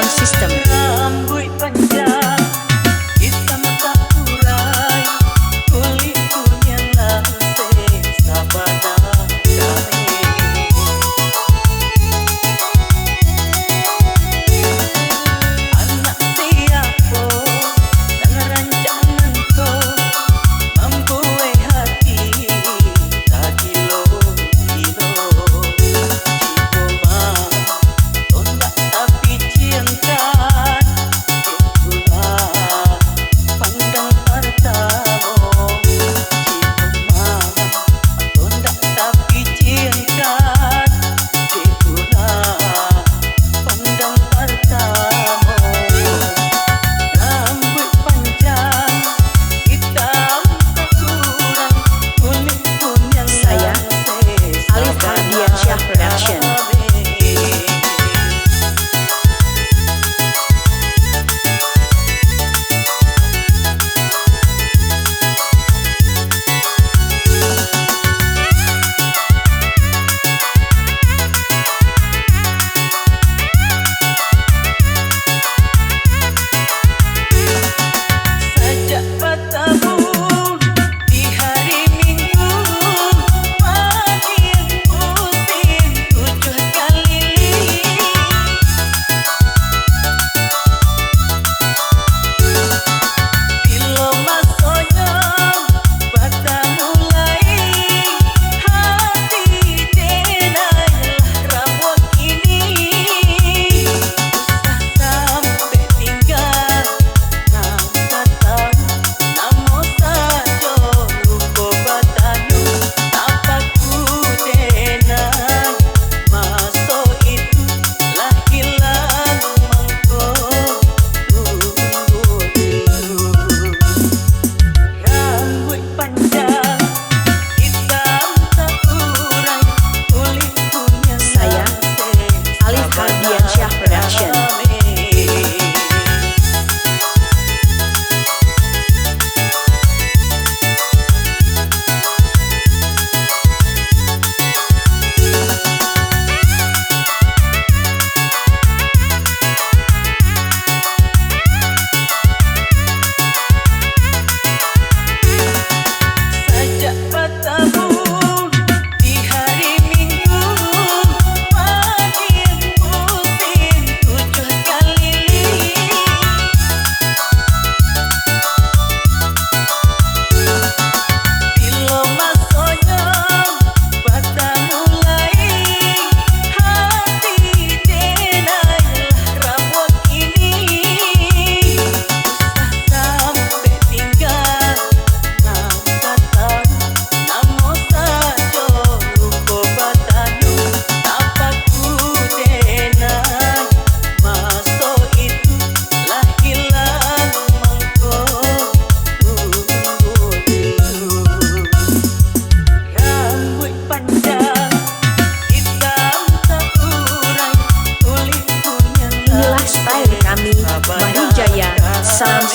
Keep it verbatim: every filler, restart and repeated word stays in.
System. Rambuik panjang, itam takurai, kulik kuniang langseh, sabana kami. Anak siapo nan rancak nan ko mambuek hati tagilo-gilo? Jiko mah tondak tapi ciangkan, itulah pandang partamo. Jiko mah tondak tapi ciangkan, itulah pandang partamo. Rambuik panjang, itam takurai, kulik kuniang. Saya, Alif Hardiansyah Production. Sajak batamu di hari Minggu, pagi musim tujuah kaliling. Bilo masonyo batamu lai, hati denai lah rawo kini. Usah sampai tinggal, nan ka tau namo sajo lupo batanyo, tapaku denai maso itu. Lah ilang mangko tumbuah dulu. Rambuik panjang, itam takurai, kulik kuniang. Saya, Alif Hardiansyah Production. Sajak batamu di hari Minggu, pagi musim tujuah kaliling. Bilo masonyo batamu lai, hati denai lah rawo kini. Usah sampai tinggal, nan ka tau namo sajo lupo batanyo, tapaku denai maso itu. Lah ilang mangko tumbuah dulu. Rambuik panjang, itam takurai, kulik kuniang. Inilah style kami, Mari Jaya Sound